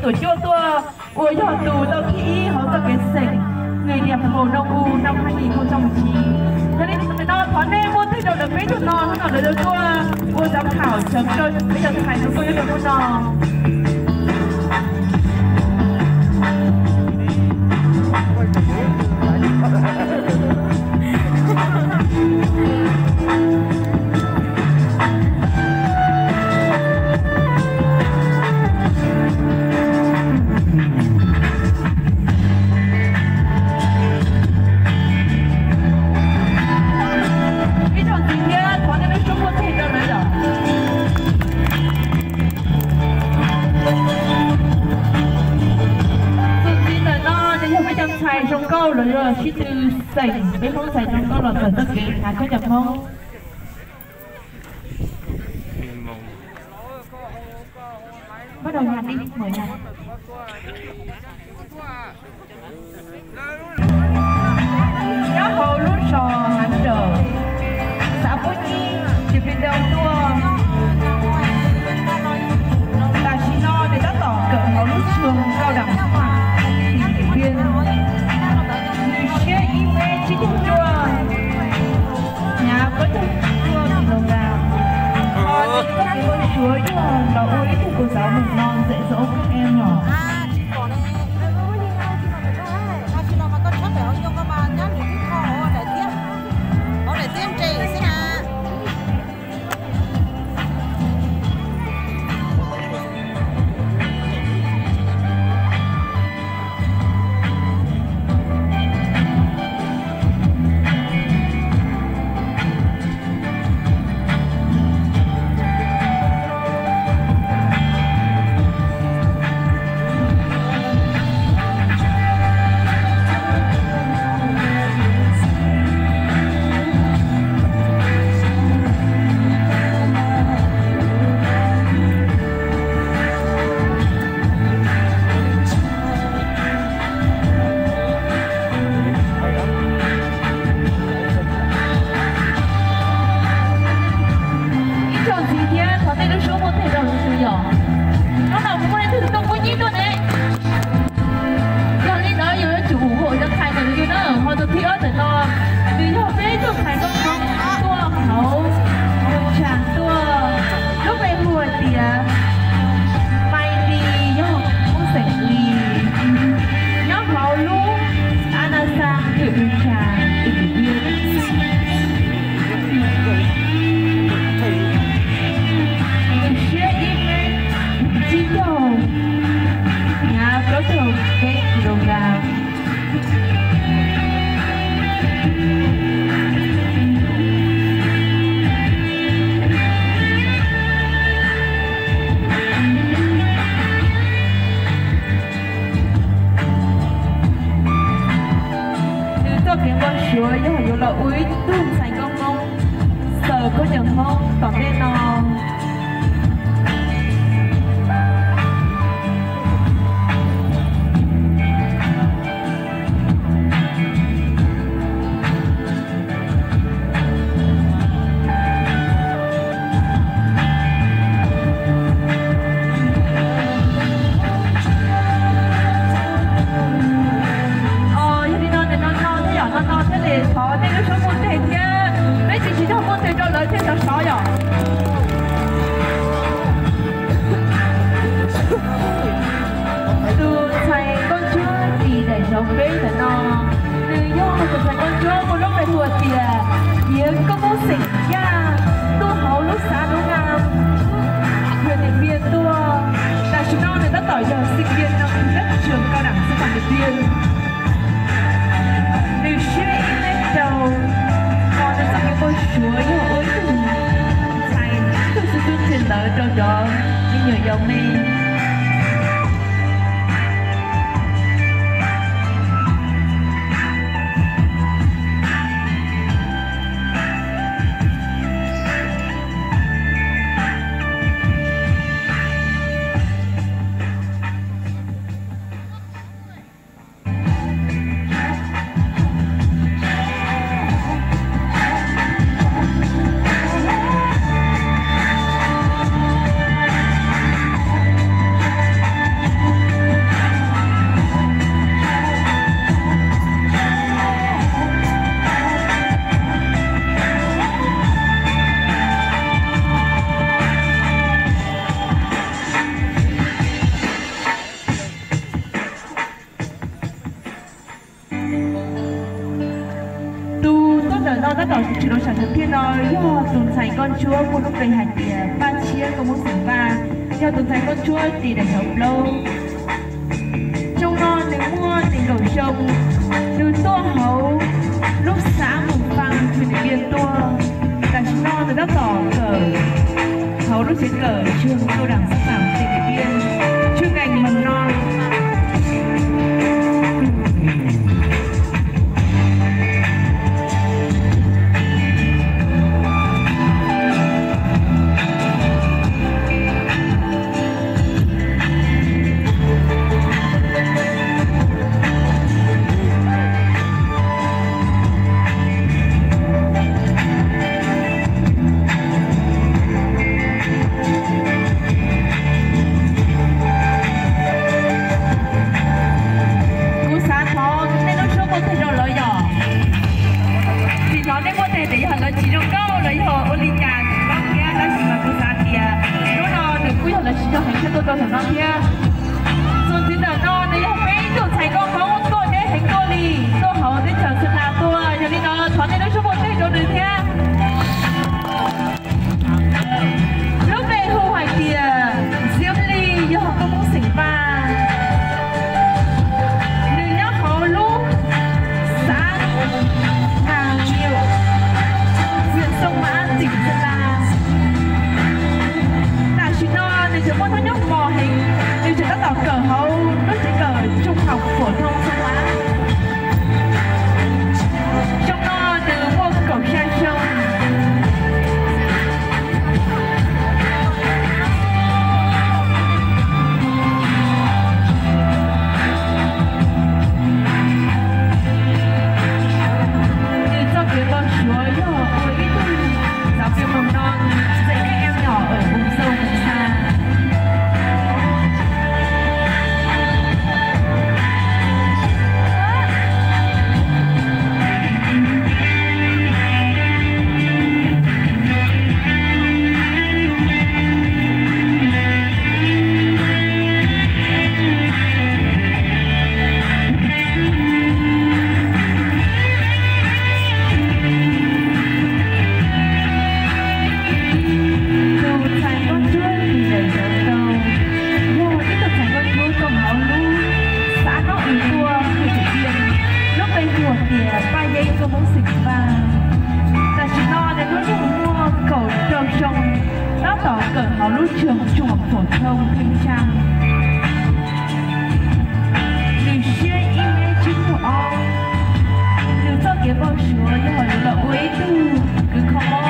Tuam Cuaj tuaj ua yog tus tau thib ib hauv txoj kev xeem Người Việt Nam Hồ Đông U năm hai nghìn không trăm mười chín. Yog li ntawd no thov nej muab tes rau lawv peb tug no, hnub no lawv yuav tuaj ua giám khảo chấm rau peb cov ntxhais zoo nkauj nyob rau hnub no. Ib zaug ntxiv thiab thov nej lub suab muab tes rau lawv yom. Tus ntxiv ntawm no nws yog peb cov ntxhais zoo nkauj los yog sib tw xeem peb Hmoob ntxhais zoo nkauj los ntawm txoj kev hnav khaub ncaws Hmoob. Bắt đầu nhặt đi, mở nhạc. Nyob hauv lub zos Hav Dawm, xã Phú Nhi, tỉnh Bình Đông tuaj. Tam sim no nws tab tom kawm hauv lub trường cao đẳng sư phạm tỉnh Điện Biên. Nws siab ib mev tsib caug cuaj, hnyav plaub caug cuaj kilogram. Ho nws txoj kev ua suav yog los ua ib tug cô giáo mầm non dạy dỗ các em nhỏ. Ib zaug ntxiv thiab thov nej lub suab muab tes rau lwm tus yom. Hnub no kuv muaj ib tug tub Koob Nyib tuaj ne. Yog li ntawd yus yuav tsum ủng hộ cov ntxhais ntawm yus na. Ho tus thib ob ntawm no nws yog peb tug ntxhais Koob Hmoob tuaj hauv Mường Chà tuaj, lub npe hu hais tias Mai Lis, yog Hmoob xeem Lis, nyob hauv lub xã Na Sang, huyện Mường Chà, tỉnh Điện Biên. Nws siab ib mev tsib caug, hnyav plaub caug peb kilogram. Nws txoj kev npau suav yog yuav los ua ib tug ntxhais nkauj Hmoob, xaws khaub ncaws Hmoob tom ntej no. Yog li no nws no no thiab yom, no no thiab li, thov nej lub suab muab tes thiab, peb tsis tsis tau muab tes rau lawv thiab sov sov yom. Tus ntxhais nkauj ntsuab tim daim zauv peb ntawm no, nws yog tus ntxhais nkauj ntsuab muaj lub npe hu tias Hiav Koob Hmoob xeem Yaj, tuaj hauv lub xã Núm Nam, huyện Điện Biên tuaj. Tam sim no nws tab tom yog sinh viên năm thứ nhất trường cao đẳng sư phạm Điện Biên. Nws siab ib mev rau, ho nws txoj kev npau suav yog ua ib tug ntxhais tug xwb tub ntxhais ntawd rau cov me nyuam yaus me. Tab tom tshwm rau saum tus phiaj no yog tus ntxhais nkauj ntsuab muaj lub npe hais tias Paj Tshiab nkauj Hmoob xeem Vaj, yog tus ntxhais nkauj ntsuab tim daim ntaub plaub. Xyoo no nws muaj nees nkaum xyoo, nws tuaj hauv lub xav Moos Fas, Fis Lis Pias tuaj. Tam sim no nws tab tom kawm hauv lub tsev kawm trường cao đẳng sư phạm tỉnh Điện Biên, chuyên ngành mầm non. Kuv xav thov nej lub suab muaj teg rau lawv yom. Tsis hnov nej muaj teg tias yog lawv tsis zoo nkauj los yog ua li cas tsis paub thiab, tab sis mas kuv xav tias hnub no nws kuj yog lawv sib zog heev thiab tuaj rau ntawm no thiab. Txuas ntxiv ntawm no nws yog peb ib tug ntxhais nkauj Hmoob tuaj deb heev tuaj li, tuaj hauv teb chaws Xeem Las tuaj, yog li no thov nej lub suab muaj teg rau nws thiab. Lub npe hu hais tias Xiab Lis, yog nkauj Hmoob xeem Vaj. Nws nyob hauv lub xav Nkas Nyium, huyện Sông Mã, tỉnh Sơn La. Tam sim no nws tseem muaj hnub nyoog mos heev, nws tseem tab tom kawm hauv lub tsev kawm trung học phổ thông Sông Mã. Xyoo no nws muaj kaum xya xyoo. Nws txoj kev npau suav yog ua ib tug giáo viên mầm non dạy các em nhỏ ở vùng sâu vùng xa. Tus ntxhais nkauj ntsuab tim daim ntaub plaub, yog ib tug ntxhais nkauj ntsuab tuaj hauv lub xav Nab Ws Tuaj, huyện Thủy Tiên, lub npe hu tias Paj Yeeb nkauj Hmoob xeem Vaj. Tam sim no nws hnub nyoog muaj kaum rau xyoo, tab tom kawm hauv lub trường trung học phổ thông Thanh Trang. Nws siab ib mev tsib puas ob. Nws txoj kev npau suav yog yuav los ua ib tug kws kho mob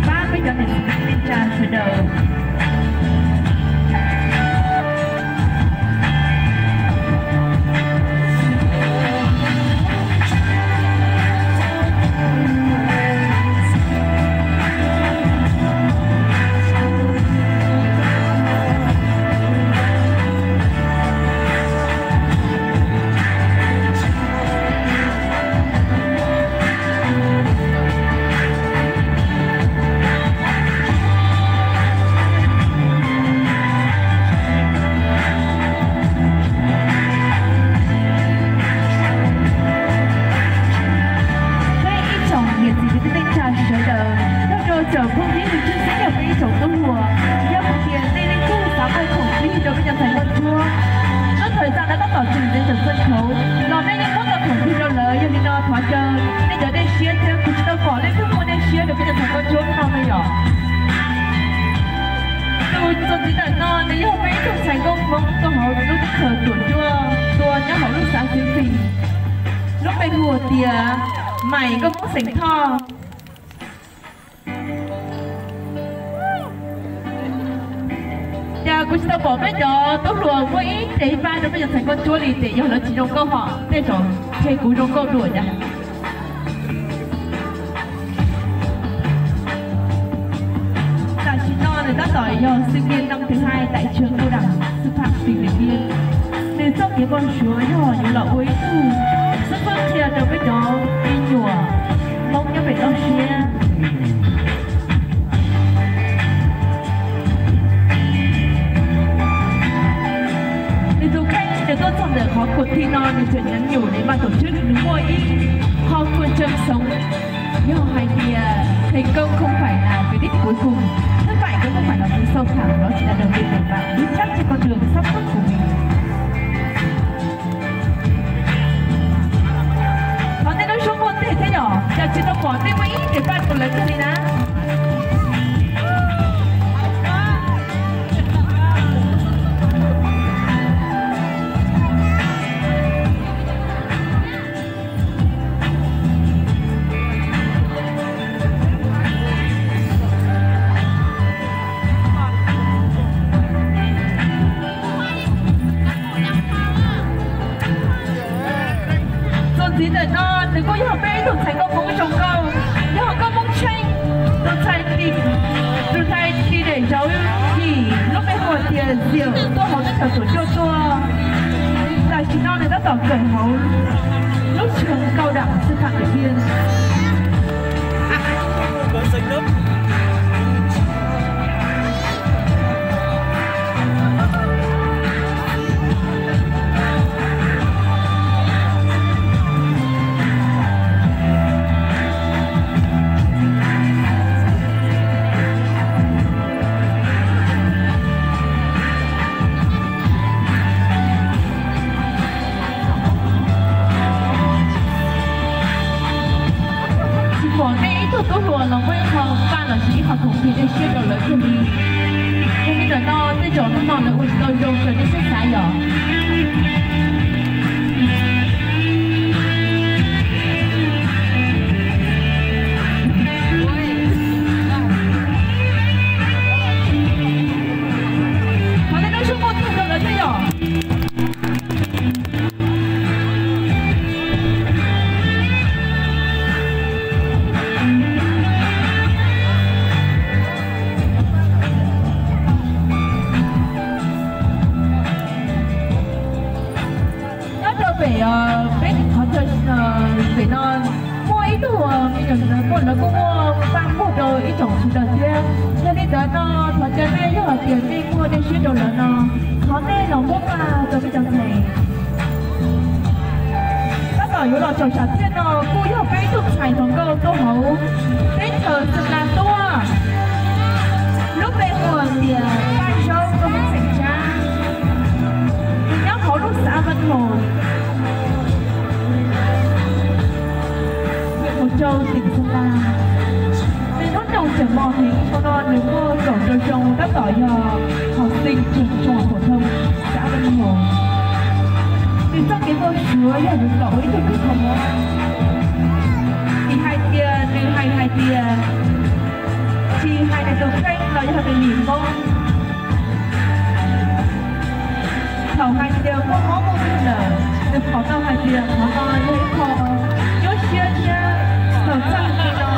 pab peb cov niam txiv neej tsa sawv daws. Peb ib tsoom niam txiv kwv tij neej tsa sawv daws, nyob rau tsoom phooj ywg tshwj xeeb yog peb ib tsoom tub hluas, yog hais tias nej leej twg xav muaj khoom plig rau peb cov ntxhais nkauj ntsuab, lub thawm txaj no tab tom tseem ntev tawm txog thaum los nej yeej muab tau khoom plig rau lawv, yog li no thov caw nej cov dej siab thiab kuv tsis tau pom leej twg muaj dej siab rau peb cov ntxhais nkauj ntsuab no na yom. Tus txuas ntxiv ntawm no nws yog peb ib tug ntxhais nkauj Hmoob tuaj hauv lub teb chaws Tuam Cuaj tuaj nyob hauv lub xav Xeev Fis, lub npe hu tias Maim nkauj Hmoob xeem Thoj. Cas kuv tsis tau pom peb cov tub hluas muaj ib tes ib pab rau peb cov ntxhais nkauj ntsuab li, ces yog lawv tsis zoo nkauj hos tej zaum tseg kuv zoo nkauj dua cas. Tam sim no nws tab tom yog sinh viên năm thứ hai tại trường cao đẳng sư phạm tỉnh Điện Biên. Nws txoj kev npau suav yog yuav los ua ib tug xib fwb qhia rau peb cov me nyuam Hmoob nyob pem toj siab. Nws tus kheej nws tuaj txog ntawm qhov cuộc thi no nws tseem nhắn nhủ đến ban tổ chức nws muaj ib qho kua tseem xoov. Yog hais tias thành công không phải là cái đích cuối cùng, thất bại cũng không phải là sự sâu thẳm, đó chỉ là đầu tiên để bạn vững chắc trên con đường sắp bước của mình. Thov nej lub suab muaj ntej thiab yom, yog tsis tau pom nej muaj ib tes paj rau lawv kiag li na. Txuas ntxiv ntawm no nws kuj yog peb ib tug ntxhais nkauj Hmoob zoo nkauj, yog nkauj Hmoob Tsheej, tus ntxhais, tus ntxhais ti daim zauv yim lub npe hu tias Diam tuaj hauv teb chaws Tuam Cuaj tuaj. Tam sim no nws tab tom kawm hauv lub trường cao đẳng sư phạm Điện Biên. Tsis pom nej ib tug tub hluas los muaj ib qho paj los sis ib qho khoom plig dej siab rau lawv kiag li. Yog li ntawm no tej zaum hnub no lawv ua tsis tau zoo raws nej siab xav yom. Thov nej lub suab muaj ntej rau lawv thiab yom. Nyob rau pem, peb qhov chaw pem no muaj ib tug me nyuam ntawd muaj, lawv kuj muaj paj muag rau ib tsoom sawv daws thiab. Yog li ntawd no thov caw nej, yog hais tias nej muaj dej siab rau lawv no, thov nej los muab paj rau peb cov ntxhais. Tab tom yuav los txog sam thiaj no kuj yog peb ib tug ntxhais hluas nkauj tuaj hauv teb chaws Xeem Las tuaj, lub npe hu tias Paj Zaub, nkauj Hmoob xeem Tsab, nws nyob hauv lub xã Vân Hồ, huyện Mộc Châu, tỉnh Sơn La. Nws hnub nyoog tseem mos heev, thaum no nws muaj kaum rau xyoo, tab tom yog học sinh trường trung học phổ thông xã Vân Hồ. Nws txoj kev npau suav yog nws kom ua ib tug kws kho mob. Tsis hais tias nws hais hais tias, tsis hais nws tus kheej los yog nws niam Hmoob, thaum hais tias muaj mob muaj nkeeg lawm, nws qhov tau hais tias qhov no yog ib qho nyuaj siab thiab txaus txhawj li no.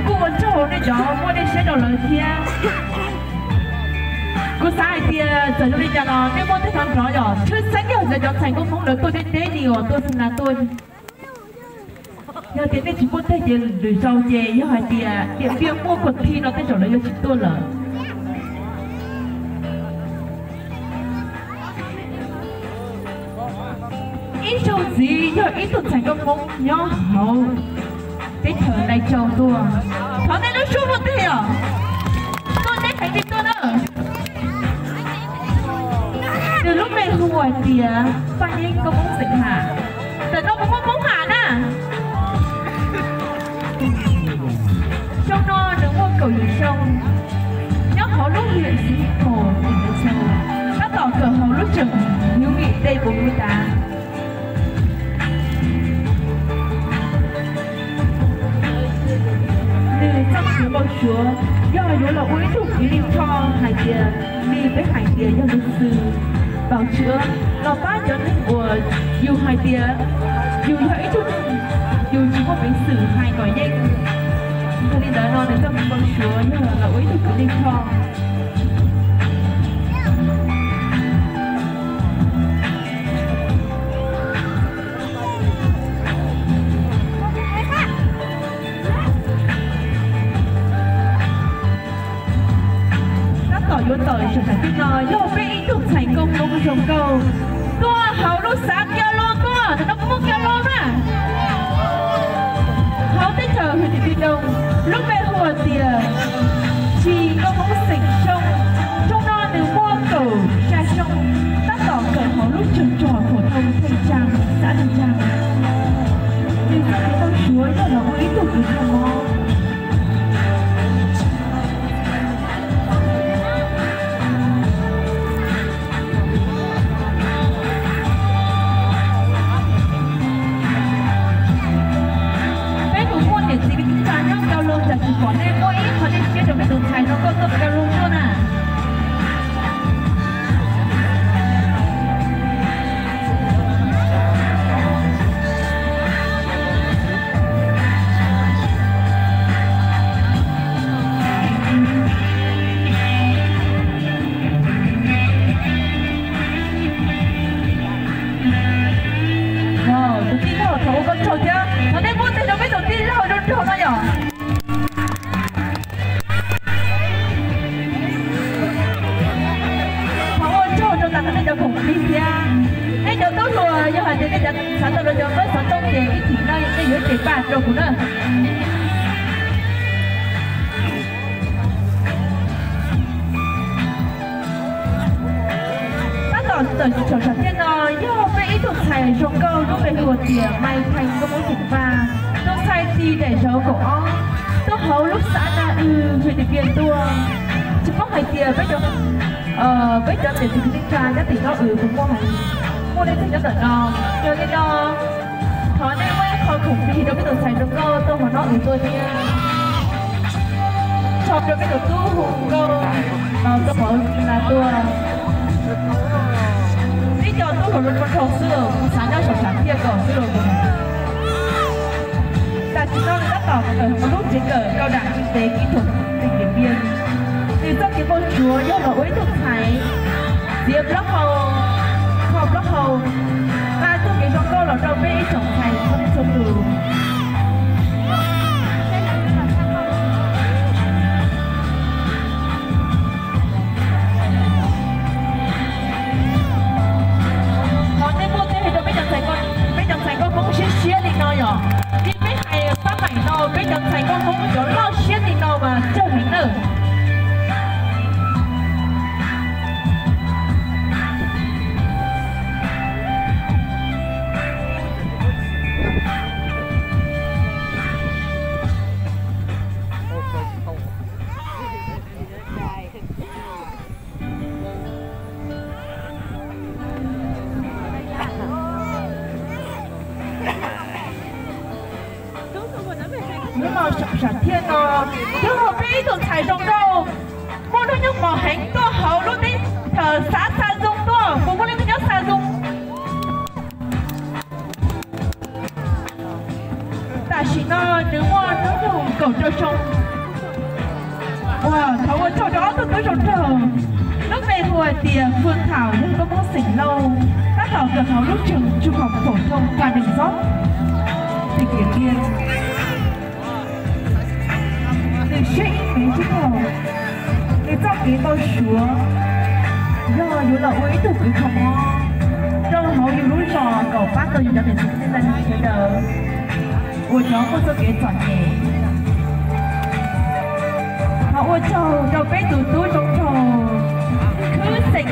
Kuj ua tsaug nej cov muaj dej siab rau lawv thiab. Kuv xav hais tias txawm zoo li cas los nej muaj tej qhov nrov yom, tshwj xeeb yog cov ntxhais nkauj Hmoob lawv tuaj deb deb li uas tuaj Xeem Las tuaj. Yog tias nej tsis muaj teg ces lwm zaus ces yog hais tias Điện Biên muaj cuộc thi no tej zaum lawv yuav tsis tuaj lawm. Ib zaug ntxiv yog ib tug ntxhais nkauj Hmoob nyob hauv teb chaws Lai Châu tuaj. Thov nej lub suab muaj teg os. Tuaj teb heev li tuaj na. Nws lub npe hu hais tias Paj Yeeb, nkauj Hmoob xeem Ham. Ntawm no kuv muaj Hmoob Ham na. Xyoo no nws muaj kaum yim xyoo, nyob hauv lub huyện Xín Mần, tỉnh Lai Châu, tab tom kawm hauv lub trường hữu nghị Tây Bùi Mui Tá. Nws txoj kev npau suav yog yuav los ua ib tug kws lig tsho hais tias li peb hais tias yog luật sư, bảo chữa, los pab cov neeg uas yus hais tias yus yog ib tug neeg yus tsis muaj peev xwm hais kom yeej. Yog li ntawd no nws txoj kev npau suav yog los ua ib tug kws lig tsho. Tab tom yuav Tawm saum sam tij no yog peb ib tug ntxhais nkauj Hmoob zoo nkauj tuaj hauv lub xav Kiav Loo tuaj, tam no kuv muaj Kiav Loo na. Hauv teb chaws Hwm Tim Npiaj Doo, lub npe hu hais tias Tshis Nkauj Hmoob xeem Xyooj. Xyoo no nws muaj kaum xya xyoo, tab tom kawm hauv lub tseem tsog phom thoo Theej Tsaa, xav Theej Tsaa. Nws txoj kev tau suav yog los ua ib tug kws kho mob. Peb kuj muaj niam txiv kwv tij neej tsa nyob Kiav Loo, cas tsis pom nej muaj ib qho dej siab rau peb tus ntxhais no koj tuaj Kiav Loo tuaj na. Tus tij laug, thov ua koj tsaug thiab, thov nej muab tes rau peb tus tij laug zoo nraug no yom. Thov ua tsaug rau tas nej cov khoom plig thiab. Nej cov tub hluas, yog hais tias nej xav tau los cov npawb xov tooj ces ib chim no nej yuav ib tes paj rau kuv na. Tab tom tawm saum sam thiaj no yog peb ib tug ntxhais zoo nkauj lub npe hu tias Maiv Theej Nkauj Hmoob xeem Vaj, tus ntxhais tis daim zauv kaum ob, tuaj hauv lub xav Naj Wj, Hwm Tim Npiaj tuaj. Tsis paub hais tias peb cov, peb cov niam txiv kwv tij neej tsa nyob tim no wb puas muaj, muaj leej twg nyob ntawm no. Yog li no, thov nej muab ib qho khoom plig rau peb tus ntxhais zoo nkauj tuaj hauv no wb tuaj thiab. Tsaug rau peb tus tub hu nkauj no tuaj hauv lub xav tuaj. Tib co tub hluas zoo nkauj xwb, kuv xav nyob saum sam thiaj kom xwb los. Tam sim no nws tab tom kawm hauv lub tsev kawm cao đẳng kinh tế kỹ thuật tỉnh Điện Biên. Nws txoj kev npau suav yog los ua ib tug ntxhais txiav plaub hau, kho plaub hau, nqa txoj kev zoo nkauj los rau peb ib tsoom ntxhais txhua leej txhua tus. Thov nej muab tej hais rau peb cov ntxhais, peb cov ntxhais nkauj Hmoob siab siab li no yom. Li peb hais pab maim no peb cov ntxhais nkauj Hmoob cov loj siab li no mas tsawg heev nawb. Hnub no sam thiaj no, yog peb ib tug ntxhais zoo nkauj, muaj lub nyob mos heev tuaj hauv lub teb chaws xav Xa Zoo tuaj, puas muaj leej twg nyob Xa Zoo? Tam sim no nws muaj hnub nyoog kaum rau xyoo. Ua thov ua tsaug rau ob tug tub zoo nraug, lub npe hu hais tias Fwj Thaum, yog nkauj Hmoob xeem Lauj, tab tom kawm hauv lub tseem tsuj khoom phom thoo Pha Nees Xob, tim Kiav Kiag. Nws siab ib me tib thaum, nws txoj kev npau suav yog yuav los ua ib tug kws kho mob rau hauv yus lub zos kom pab tau yus cov niam txiv kwv tij neej tsa sawv daws uas cov muaj txoj kev txom nyem. Thov ua tsaug rau peb tus tub zoo nraug Khwb xeem.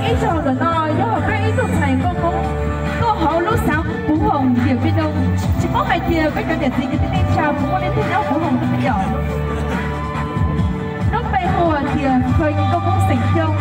Ib zaug ntawm no yog peb ib tug ntxhais nkauj Hmoob tuaj hauv lub xav Puv Hoom, Điện Biên Đông. Tsis paub hais tias peb cov niam txiv kwv tij neej tsa puas muaj leej twg nyob Puv Hoom thiab yom? Lub npe hu hais tias Fwj, nkauj Hmoob xeem Xyooj,